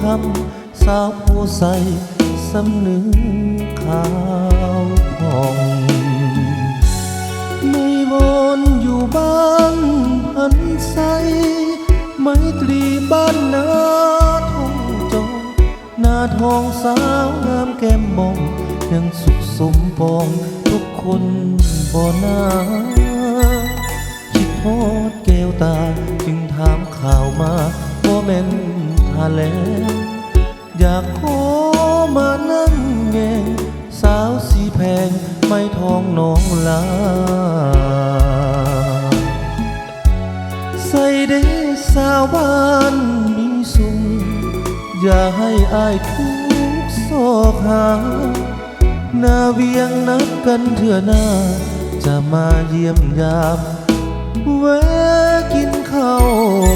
ຄຳ ສາວໂພໄຊ ສຳນຶກຂ່າວຜ່ອງ ໄມວອນຢູ່ບ້ານພັນໄຊ ໄມຕຣີບ້ານນາທອງຈອງ ໜ້າທອງສາວງາມແກ້ມບອງ ຍັງສຸກສົມປອງທຸກຄົນບໍ່ນາ ຄິດຮອດແກ້ວຕາຈຶ່ງຖາມຂ່າວມາ ບໍ່ແມ່ນທ່າແລ ຢາກຂໍມານັ່ງແຍງ ສາວສີແພງ ໄມທອງນ້ອງລາ ໃສເດສາວບ້ານມີສຸງ ຢ່າໃຫ້ອ້າຍທຸກຊອກຫາ ໜ້າວຽງນັດກັນເທື່ອໜ້າ ຈະມາຢ້ຽມຢາມ ແວະກິນເຂົ້າ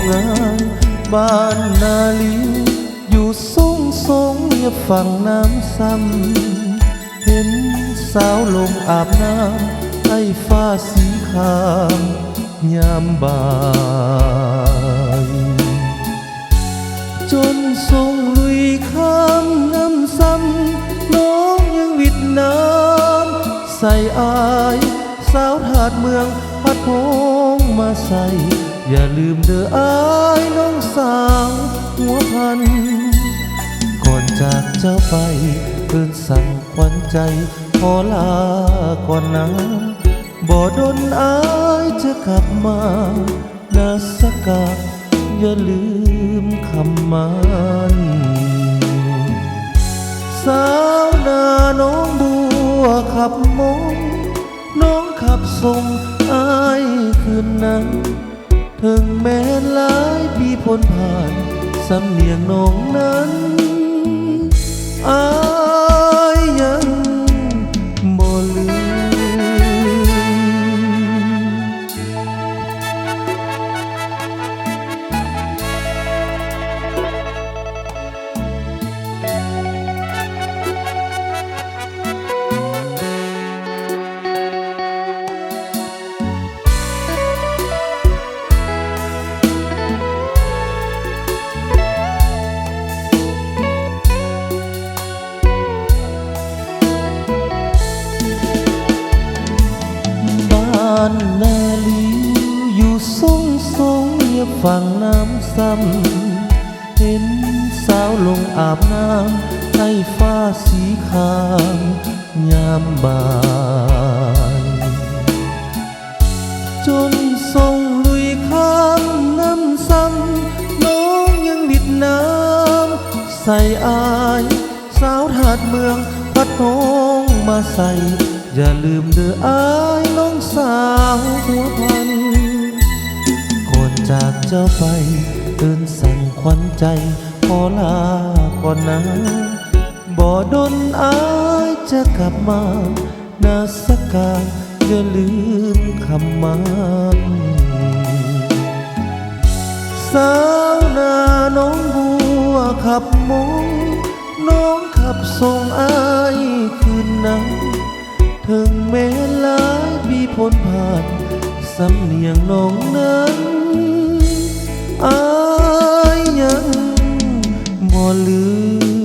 ງານ ບ້ານນາລີ ຢູ່ຊົງຊົງ ຍາມຝັ່ງນ້ຳຊ້ຳ ເຫັນສາວລົງອາບນ້ຳ ໃຕ້ຟ້າສີຄາມ ຍາມບ່າຍ ຈົນຊົງລຸຍຂ້າມນ້ຳຊ້ຳ ນ້ອງຍັງວິດນ້ຳໃສ່ອ້າຍ ສາວທາດເມືອງພັດໂຮງມາໃສ່ ຢ່າລືມເດີອ້າຍນ້ອງສາວຫົວພັນ ກ່ອນຈາກເຈົ້າໄປ ເອີ້ນສັ່ງຂວັນໃຈ ຂໍລາກ່ອນນາ ບໍ່ດົນອ້າຍຈະກັບມາ ນາສະການຢ່າລືມຄຳໝັ້ນ ສາວໜ້າໜອງບົວຂັບມົງ ນ້ອງຂັບສົ່ງອ້າຍຄືນນັ້ນ ເຖິງແມ່ນຫຼາຍປີພົ້ນຜ່ານ ສຳນຽງນ້ອງນັ້ນ ອ້າຍຍັງບໍ່ລືມ. ບ້ານນາລີ ຢູ່ຊົງຊົງ ລຽບຝັ່ງນ້ຳຊ້ຳ ເຫັນສາວລົງອາບນ້ຳ ໃຕ້ຟ້າສີຄາມ ຍາມບ່າຍ ຈົນຊົງລຸຍຂ້າມນ້ຳຊ້ຳ ນ້ອງຍັງວິດນ້ຳໃສ່ອ້າຍ ສາວທາດເມືອງພັດໂຮງມາໃສ່ ຢ່າລືມເດີອ້າຍນ້ອງສາວຫົວພັນ ກ່ອນຈາກເຈົ້າໄປ ເອີ້ນສັ່ງຂວັນໃຈ ຂໍລາກ່ອນນາ ບໍ່ດົນອ້າຍຈະກັບມາ ນາສະການຢ່າລືມຄຳໝັ້ນ ສາວໜ້າໜອງບົວຂັບມົງ ນ້ອງຂັບສົ່ງອ້າຍຄືນນັ້ນ ເຖິງແມ່ນຫຼາຍປີພົ້ນຜ່ານ ສຳນຽງນ້ອງນັ້ນ ອ້າຍຍັງບໍ່ລືມ.